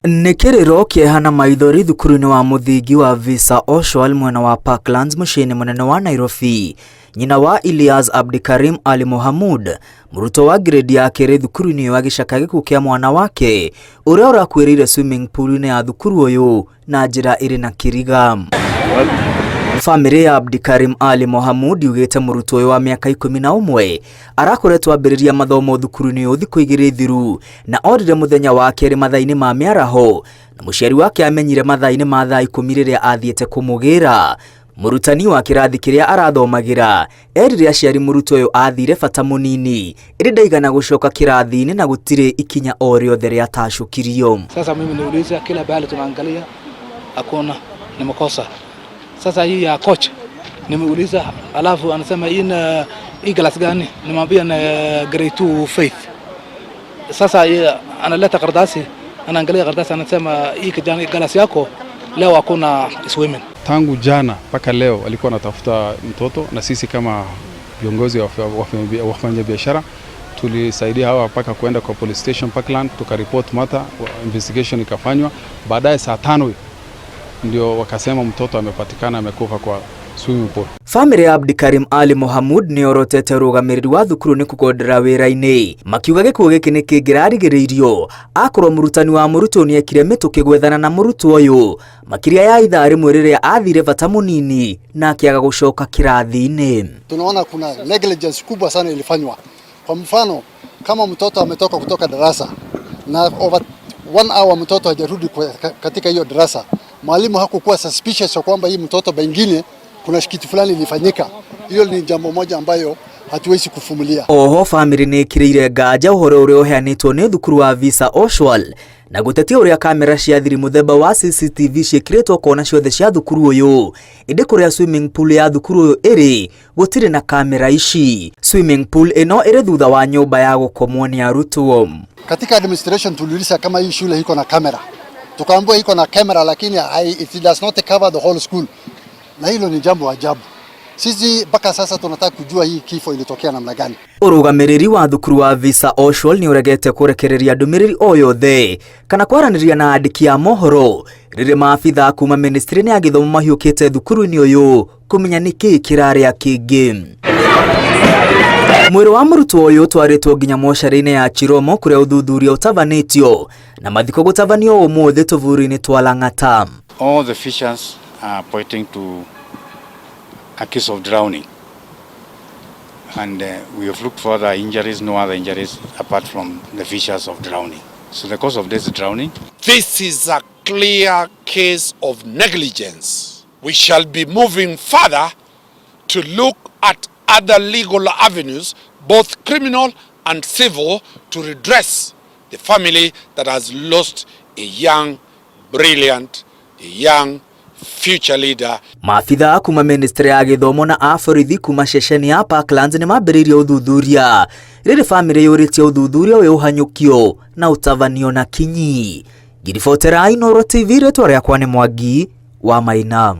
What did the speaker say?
Nĩ kĩrĩro, kĩeha na maithori thukuru-inĩ wa mũthingi wa Visa Oshwal mwena wa Parklands mũciĩ-inĩ mũnene wa Nairobi. Nyina wa Ilyas Abdikarim Ali Mohamud, mũrutwo wa grade ya kerĩ thukuru-inĩ ũyũ, agĩcaka gĩkuũ kĩa mwana wake ũrĩa ũrakuĩrĩire swimming pool-inĩ ya thukuru ũyũ na njĩra ĩrĩ na kĩriga. Bamĩrĩ ya Abdikarim Ali Mohamud yugĩte mũrutwo ũyũ wa mĩaka 11 arakoretwo ambĩrĩria mathomo thukuru-inĩ ũyũ thikũ 2 thiru na orire mũthenya wa kerĩ mathaa-inĩ ma mĩaraho, na mũciari wake amenyire mathaa-inĩ ma thaa 10 rĩrĩa athiĩte kũmũgĩra. Mũrutani wa kĩrathi kĩrĩa arathomagĩra erire aciari mũrutwo ũyũ athire bata mũnini ĩndĩ ndaigana gũcoka kĩrathi-inĩ na gũtirĩ ikinya o rĩothe rĩatacũkirio. Sasa mimi niuliza, kila pahali tunaangalia hakuna, ni makosa. Sasa hii ya coach nimeuliza, alafu anasema hii na hii class gani? Nimwambia na grade 2 Faith. Sasa yeye analeta karatasi, anaangalia karatasi, anasema hii kijana class yako leo hakuna swimming. Tangu jana mpaka leo walikuwa wanatafuta mtoto, na sisi kama viongozi wa wafanya biashara tulisaidia hawa mpaka kuenda kwa police station Parkland, tukaripot matter, investigation ikafanywa. Baadaye saa 5 ndio wakasema mtoto amepatikana amekufa kwa swimming pool. Bamĩrĩ ya Abdikarim Ali Mohamud nĩ yorotete ũrũgamĩrĩri wa thukuru nĩ kũgondera wĩra-inĩ, makiuga gĩkuũ gĩkĩ nĩ kĩngĩrarigĩrĩirio akorwo mũrutani wa mũrutwo nĩ ekire mĩtũkĩ gwethana na mũrutwo ũyũ makĩria ya ithaa rĩmwe rĩrĩa athire bata mũnini na akĩaga gũcoka kĩrathi-inĩ. Tunaona kuna negligence kubwa sana ilifanywa. Kwa mfano, kama mtoto ametoka kutoka darasa na over one hour mtoto hajarudi katika hiyo darasa, mwalimu hakukuwa suspicious kwamba hii mtoto pengine kuna kitu fulani ilifanyika. Hiyo ni jambo moja ambayo hatuwezi kuvumilia. Oho bamĩrĩ nĩ ĩkĩrĩire nganja ũhoro ũrĩa ũheanĩtwo nĩ thukuru wa Visa Oshwal na gũtetia ũrĩa kamera cia thiri mũthemba wa CCTV ciĩkĩrĩtwo kona ciothe cia thukuru ũyũ, ĩndĩ kũrĩa swimming pool ya thukuru ũyũ ĩrĩ gũtirĩ na kamera ici. Swimming pool ĩno ĩrĩ thutha wa nyũmba ya gũkomwo nĩ arutwo. Katika administration tuliuliza kama hii shule iko na kamera, tukaambiwa iko na kamera lakini it does not cover the whole school, na hilo ni jambo ajabu. Sisi mpaka sasa tunataka kujua hii kifo ilitokea namna gani. Ũrũgamĩrĩri wa thukuru wa Visa Oshwal nĩ ũregete kũrekereria ndũmĩrĩri o yothe kana kwaranĩria na andĩki a mohoro rĩrĩa maabitha kuma ministry-inĩ ya gĩthomo mahiũkĩte thukuru-inĩ ũyũ kũmenya nĩkĩĩ kĩrarĩa kĩngĩ. Mwĩrĩ wa mũrutwo ũyũ ũtwarĩtwo nginya mocarĩ-inĩ ya Chiromo kũrĩa ũthuthuria ũtabanĩtio na mathiko gũtabanio ũmũthĩ tũburi-inĩ twa Lang'ata. All the features are pointing to a case of drowning. And we have looked for other injuries, no other injuries apart from the features of drowning. So the cause of death is drowning. This is a clear case of negligence. We shall be moving further to look at other legal avenues, both criminal and civil, to redress the family that has lost a young, brilliant, a young future leader. Maabitha kuma ministry ya gĩthomo na a borithi kuma ceceni ya Parklands nĩ mambĩrĩirie ũthuthuria rĩrĩ bamĩrĩ yũrĩtie ũthuthuria ũyũ ũhanyũkio na ũtabanio na kinyi. Ngiribotera Inooro TV, rĩtwa rĩakwa nĩ Mwangi wa Maina.